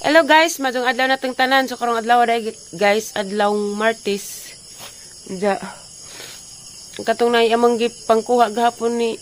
Hello guys, madung adlaw natong tanan. So karong adlaw dai guys, adlawng Martes. Ja. Katong nay among gipangkuha gahapon ni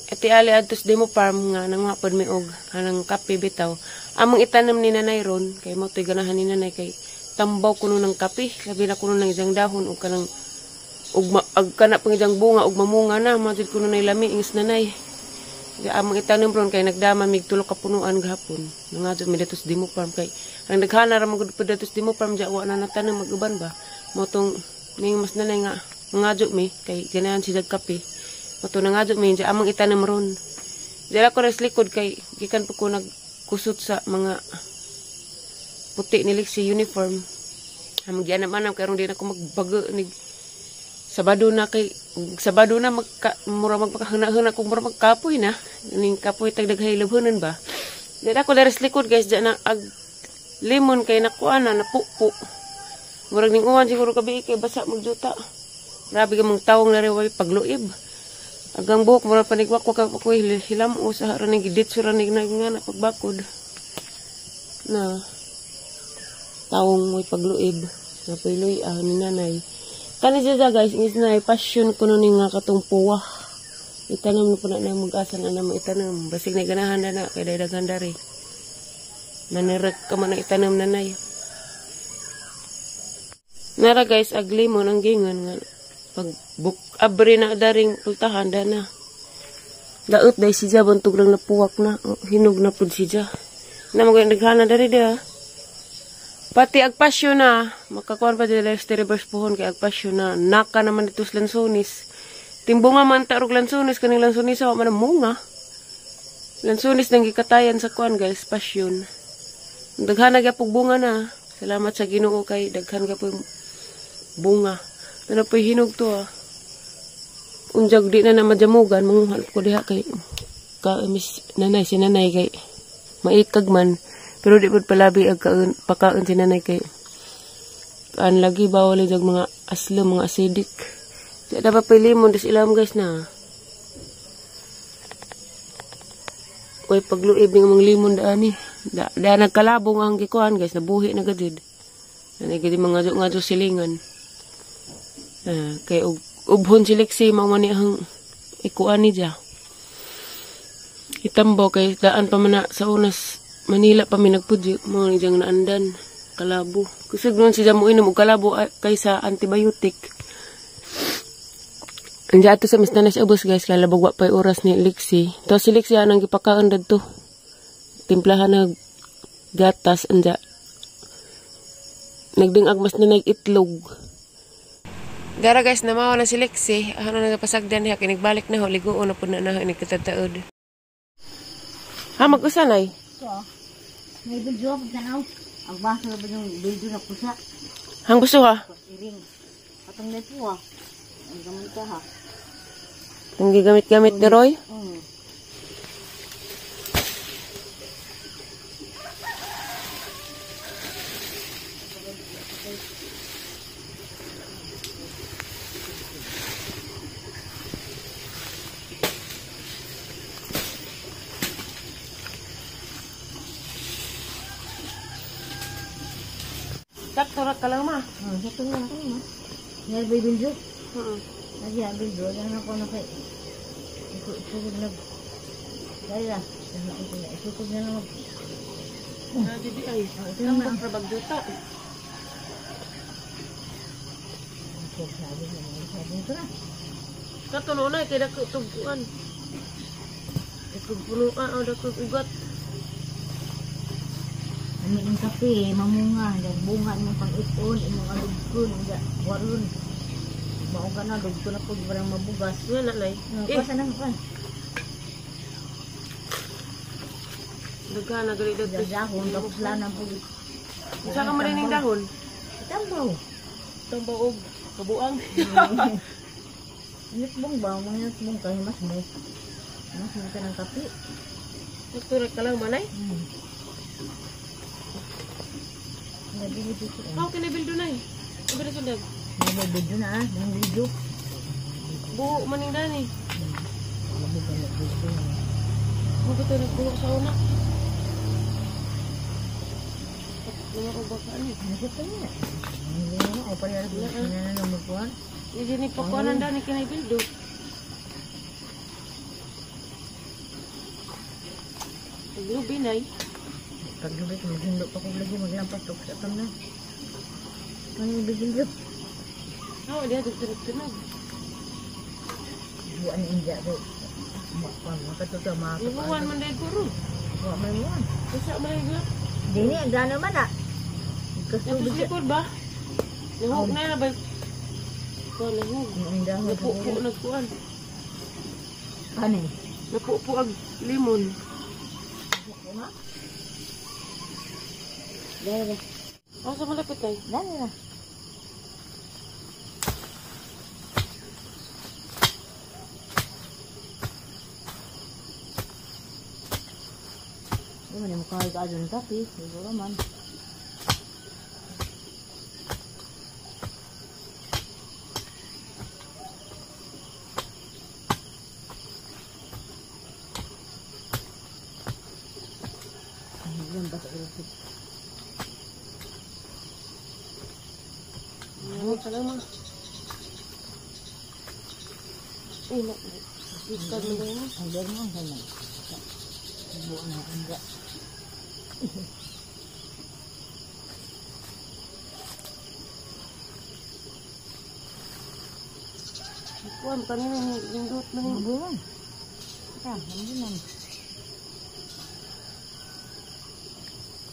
Ate Ali adto sa demo farm nga nanguha pod mi og kanang kape bitaw. Among itanom ni Nanay ron kay mo toy ganahan ni Nanay kay tambaw kuno ng kape, labi na kuno ng isang dahon og kanang og kana pang isang bunga og mamunga na mao jud kuno nay lami ingis Nanay. Ja, among itanom ron kay nagdama mig tulo ka punuan gahapon. Nangadto mi dito sa demo farm kay ang daghana ra man gud pud dito sa demo farm ja wa na natanom mag-uban ba. Mo tong ning mas Nanay nga nangadto mi kay ganahan siya kape. Mo to nangadto mi ja among itanom ron. Dira ko res likod kay gikan pa ko nagkusot sa mga puti ni Lexie uniform. Among gianam-anam kay aron di na ko magbago ni Sabado na kay Sabado na magka, mura magpakahuna-huna kung mura magkapoy na ning kapoy tag daghay labhonon ba. Dira ko diri sa likod guys, diyan na ag lemon kay nakuha na napupo. Murag ning uwan siguro kabi kay basa magjuta. Grabe ka mong tawong na way pagluib. Agang buhok mura panigwak wa ka ko hilam o sa ra ning giditso ra ning nga na pagbakod. Na tawong moy pagluib. Napiloy ni Nanay. Kani siya guys, ingis na passion ko nun nga katong puwa. Itanom na po na na mag-asa na na itanom. Basig na ganahan na na, kay daghan dari. Nanirek ka man na itanom Nanay. Nara guys, ag limon ang gingon nga. Pag buk, abre na daring pultahan, da na. Daot day siya, bantog lang napuwak na. Oh, hinog na po siya. Na mag-ganahan na dari da. Pati agpasyo na, makakuan pa dila sa reverse pohon kay agpasyo na, naka naman ito sa lansones. Timbunga man tarog lansones, kaning lansones wa man ang munga. Lansones nang gikatayan sa kuan guys, pasyon. Daghan na gyapon bunga na. Salamat sa Ginoo kay daghan gyapon bunga. Ano po'y hinog to ah. Unjag di na na majamugan, manguha ko diha kay ka miss Nanay si Nanay kay maikag man. Pero di pud palabi ag kaon pakaon si Nanay kay kaan lagi bawal jag mga aslo, mga acidic. Di dapat pa limon des ilam guys na. Oy pagluib ning mga limon daan ni. Da, da nagkalabong ang gikuan guys, nabuhi na gud. Nanay gid mga ngadyo silingan. Kay ubhon si Lexie mao man ni ang ikuan ni ja. Itambo kay daan pa man na sa unas Manila pa mi nagpudyo, mo ni diyang naandan, kalabo. Kusog nun siya mo inom og kalabo kaysa antibiotic. Andiyan ato sa mas Nanay sa ubos guys, kay labog wa pa'y oras ni Lexie. To si Lexie anang gipakaon dadto. Timplahan na gatas anja. Nagdingag mas Nanay itlog. Dara guys, namawa na si Lexie. Ano na napasagdan niya, kinigbalik na ho, ligoon na po na na inigkatataod. Ha, mag-usa nay? May video pag tanaw. Ang basa na ba yung video na kusa? Hang gusto ha? Iring. Atong may puwa. Ang gamit ka ha. Ang gigamit-gamit ni Roy? Sakto ra ka lang ma. Sakto lang ka ma. Ngay ba biljo? Lagi ang biljo, yan ako na kay. Isukod na. Dahil ah, isukod na lang. Na didi ay. Ito na Ang prabagduta. Sabi ito na. Katulo na kay dako tuguan. Dako punuan o dako ugat. Ano yung kape, mamunga, nagbunga ng pang-ipon, imong alugkon, waron. Mao ka na, dugto na po, parang mabugas. Nga na, Nay. Eh, na kan. Daghan na gali dagto. Dahon, tapos lanang po. Unsa ka man ning dahon? Tambaw. Tambaw og kabuang. Initbong ba? Mga initbong kayo, mas mo. Mas mo ka ng kape. Nagturak ka lang, manay? How can I build na eh? Ano ba sundag? Nabildo na ah. Nabildo. Buho maning dani. Buho ito nagbuho sa una. Ano ba ka ani? Nasip pa niya. Hindi na ako pala na na magkuhan. Hindi ni pakuanan daw ni kinay bildo. Paglubi na eh. Paglubi ko maghindo pa ko lagi maglampas og sa na. Ano bigil ko? Oo, diha tunog-tunog. Buwan inja ko. Makatuto mga Ibuwan man dahil guro. Wa may muan. Basta may nga. Dini ang gana man ah. Ito Kastubig sa likod ba? Nahug na na ba? Kuan nahug. Ang dahon. Napupo nagkuan. Ano? Napupo ang limon. Dere. Oh, sa malapit ay. Dere na. Di man mo kahit adun kape, siguro man. Ay, yan ba sa ulit? Ano ka lang ma? Ay, na. Ikad mo ba Ang dere mo, ang dere. Buwan na ang dere. Kuan kanina lindot na Ang buwan. Ika, ang buwan.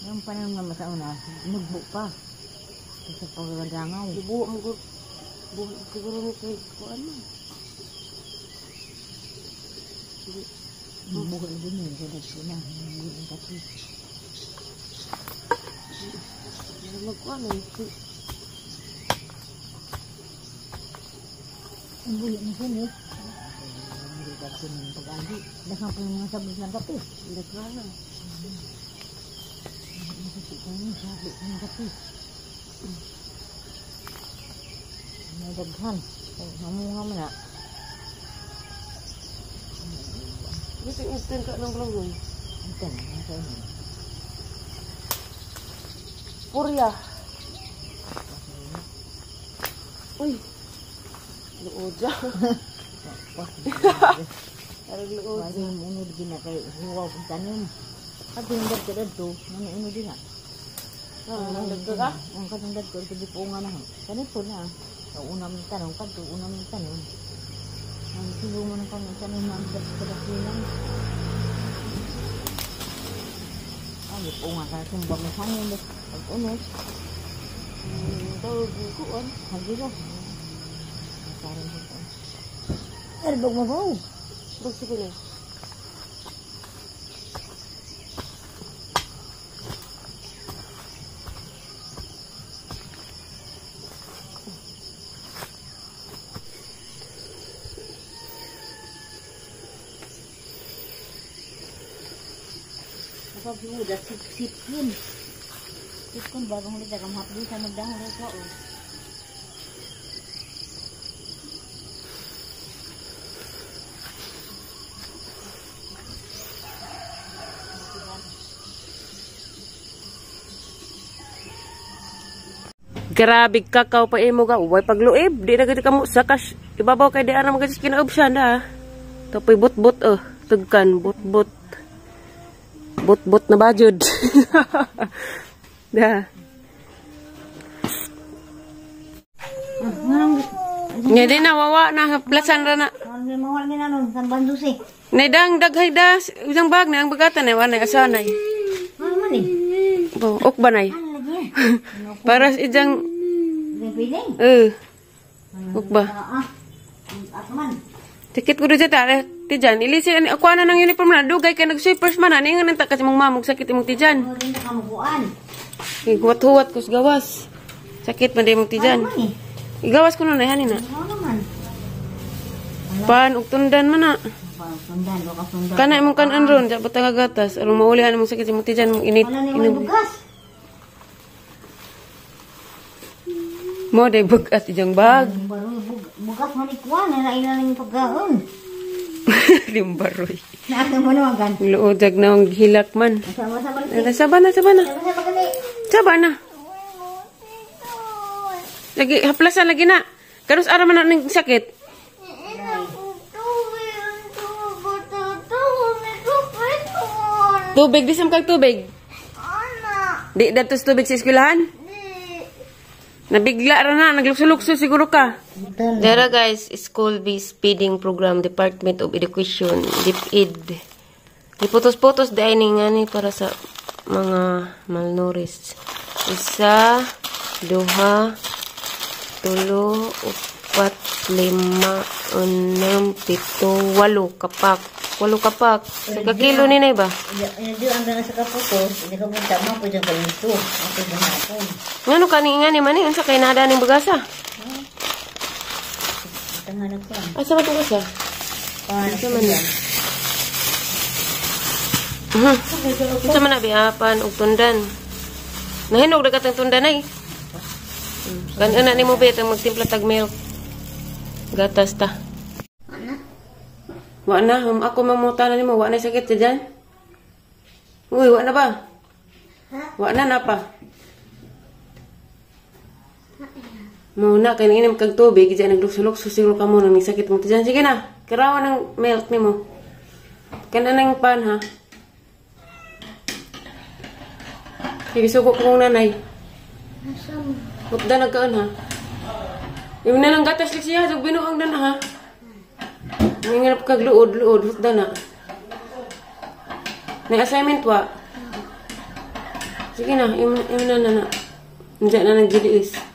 Yung panahon nga sa una, nugbo pa. Sa pagkadangaw. Ibuo mo gud. Buo siguro ni kay kuan mo. Buhay din yun. Sa dagko na. Buhay ang kape. Magkuan ay. Ang buhay na siya eh. Hindi dagko ng pag-agi. Daghang pa yung mga sabot ng kape. Daghan. Nakikita niyo, sabot ng kape. May daghan. Mamunga mo na. Dito instant ka ng glongoy. Ito na, nasa inyo. Purya. Uy. Luod ja. Arag luod. Wala yung unod din na kay huwaw kong tanim. At yung dagko dito, nang unod din na. Ah, dagko ka? Ang katong dagko, ito di po nga na. Kanit po na. Ang una mong tanong, kadto una mong tanong. Ang tulungan ng kami tanim na ang dagko lang. Ay, po nga ka tumbang mo sa amin. Pag unod. Tawag kuan. Hagi ba? Parang ko. Erbog mo ba? Bag sige na. Kapag sip-sipin. Sipkon bagong ulit ang hapdi sa magdahon rin ko. Grabe kakaw pa imo ka. Uway pagluib. Di na gid ka mo sa cash. Ibabaw kay di ara magid kinaobsyan da. Topoy but-but oh. Tugkan but-but. But-but na bajud. Da. Nga di na wawa na plasan ra na. Nay dang daghay da isang bag na ang bagatan na wala asa nay. Ano man eh? Ok ba nay? Ano lagi? Para sa ijang Piling. Ok ba? Ato man. Tikit ko dyan ta, tijan. Ilisi, ako na ng uniform na. Dugay ka nag-sweepers man. Ano nga nang kasi mong mamog sakit imong tijan. Ano rin ka kamukuan? Huwat-huwat ko sa gawas. Sakit man di imong tijan. Ano man eh? Igawas ko na na, hanin na. Ano naman? Pan, ug tundan man na. Sundan, ka sundan. Kana imong kanan ron, di ba gatas. Aron maulihan imong sakit imong tijan, mong init. Wala na yung bugas. Mo, day bugas ijang bag. Bugas man ikuan, nila ilan yung pagkaon. Limbaroy. Naaka mo naman gan. Luod na ang hilak man. Sama sama. Ala, saba na, saba na. Sama sama kali. Saba na. Lagi, haplasan lagi na. Kanus ara man na ning sakit. Tubig, di sam kag tubig. Di datos tubig sa eskwelahan? Nabigla ra na, naglukso-lukso siguro ka. Dara guys, school based feeding program, Department of Education, DepEd. Giputos-putos dahil ni nga ni para sa mga malnourished. Isa, duha, tulo, upat, lima, enam, pito, walo kapak. Walo kapak. Sa kakilo ni na ba? Hindi ang gana sa kaputos, hindi ka punta mo po dyan kalito. Ako dyan hapon. Ngano kani nga ni mani unsa kay nada ning bagasa? Tanganap ko. Asa man tong usa? Panganap Asa ko man yan. Unsa man na biapan og tundan? Nahinog ra katang tundan ay. Kan ana nimo bet ang magtimpla tag milk. Gatas ta. Wa na, ako mamuta na nimo, wa na sakit dyan. Uy, wa na ba? Wa na na pa. Muna kay nanginom kag tubig, diyan naglukso-lukso siguro ka mo nang sakit mo diyan. Sige na, karawan ng milk nimo. Kana nang pan ha. Sige, suko kong nanay. Hutda nagkaan ha. Yung na lang gatas lang siya, sug binuang na na ha. Manginap kag luod, luod, hutda na. May assignment wa. Sige na, yung na na na. Diyan na naggiliis.